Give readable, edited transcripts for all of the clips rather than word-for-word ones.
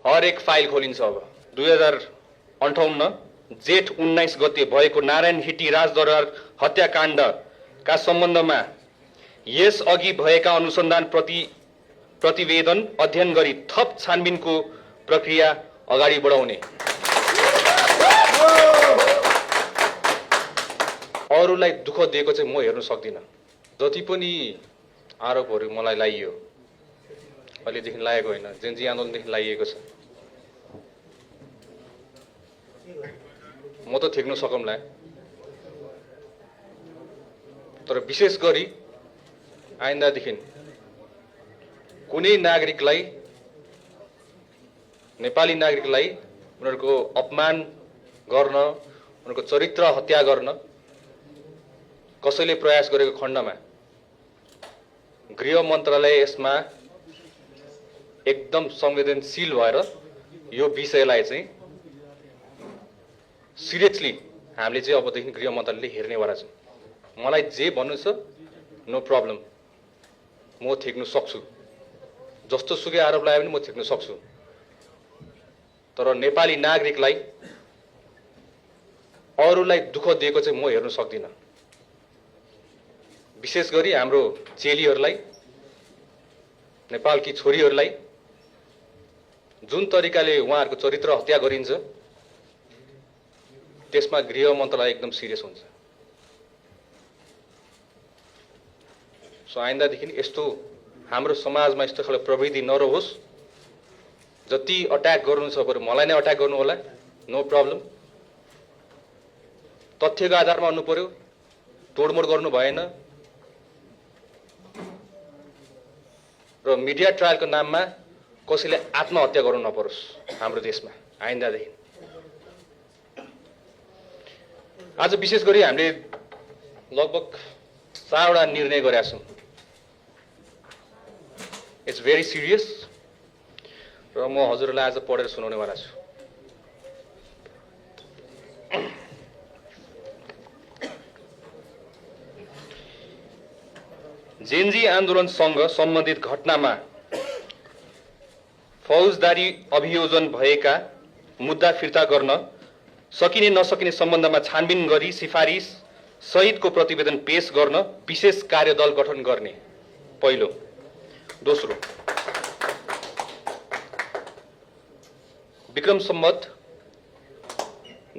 हरेक फाइल खोलिन्छ। अब 2058 जेठ 19 गते भएको नारायण हिटी राजदरबार हत्याकाण्डका सम्बन्धमा यस अघि भएका अनुसन्धान प्रतिवेदन अध्ययन गरी थप छानबिनको प्रक्रिया अगाडि बढाउने। अरूलाई दुःख दिएको चाहिँ म हेर्न सक्दिन। जति पनि आरोपहरू मलाई लाइयो, अहिलेदेखि लागेको होइन, जेनजी आन्दोलनदेखि लाइएको छ, म त ठेक्न सकौँला। तर विशेष गरी आइन्दादेखि कुनै नागरिकलाई, नेपाली नागरिकलाई उनीहरूको अपमान गर्न, उनीहरूको चरित्र हत्या गर्न कसैले प्रयास गरेको खण्डमा गृह मन्त्रालय यसमा एकदम संवेदनशील भएर यो विषयलाई चाहिँ सिरियसली हामीले चाहिँ अबदेखि गृह मन्त्रालयले हेर्नेवाला छ। मलाई जे भन्नु छ नो प्रब्लम, म ठेक्न सक्छु। जस्तो सुकै आरोप लगायो भने म ठेक्न सक्छु। तर नेपाली नागरिकलाई, अरूलाई दुःख दिएको चाहिँ म हेर्न सक्दिन। विशेष गरी हाम्रो चेलीहरूलाई, नेपालकी छोरीहरूलाई जुन तरिकाले उहाँहरूको चरित्र हत्या गरिन्छ त्यसमा गृह मन्त्रालय एकदम सिरियस हुन्छ। सो आइन्दादेखि यस्तो हाम्रो समाजमा यस्तो खालको प्रवृत्ति नरहोस्। जति अट्याक गर्नु छ बरु मलाई नै अट्याक गर्नु होला, नो प्रब्लम। तथ्यको आधारमा हुनु पर्यो, तोडमोड गर्नु भएन। र मिडिया ट्रायलको नाममा कसैले आत्महत्या गर्नु नपरोस् हाम्रो देशमा आइन्दादेखि। आज विशेष गरी हामीले लगभग 4वटा निर्णय गरेका छौँ। इट्स भेरी सिरियस र म हजुरहरूलाई आज पढेर सुनाउनेवाला छु। जेनजी आन्दोलनसँग सम्बन्धित घटनामा फौजदारी अभियोजन भएका मुद्दा फिर्ता गर्न सकिने नसकिने सम्बन्धमा छानबिन गरी सिफारिस सहितको प्रतिवेदन पेश गर्न विशेष कार्यदल गठन गर्ने पहिलो। दोस्रो, विक्रम सम्वत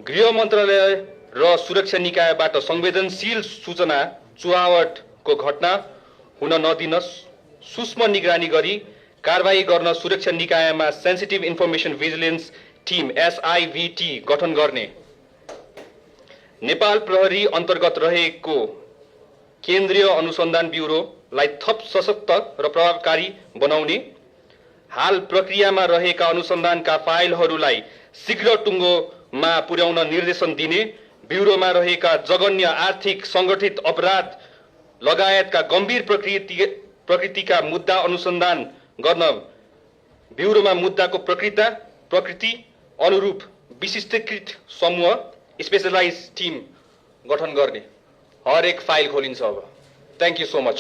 गृह मन्त्रालय र सुरक्षा निकायबाट संवेदनशील सूचना चुहावटको घटना हुन नदिन सूक्ष्म निगरानी गरी कारबाही गर्न सुरक्षा निकायमा sensitive information vigilance team SIVT गठन गर्ने। नेपाल प्रहरी अन्तर्गत रहेको केन्द्रीय अनुसन्धान ब्युरोलाई थप सशक्त र प्रभावकारी बनाउने। हाल प्रक्रियामा रहेका अनुसन्धानका फाइलहरूलाई शीघ्र टुङ्गोमा पुर्याउन निर्देशन दिने। ब्युरोमा रहेका जघन्य आर्थिक सङ्गठित अपराध लगायतका गम्भीर प्रकृतिका मुद्दा अनुसन्धान गर्न ब्युरोमा मुद्दाको प्रकृति अनुरूप विशिष्टीकृत समूह स्पेशलाइज टिम गठन गर्ने। हरेक फाइल खोलिन्छ अब। Thank you so much.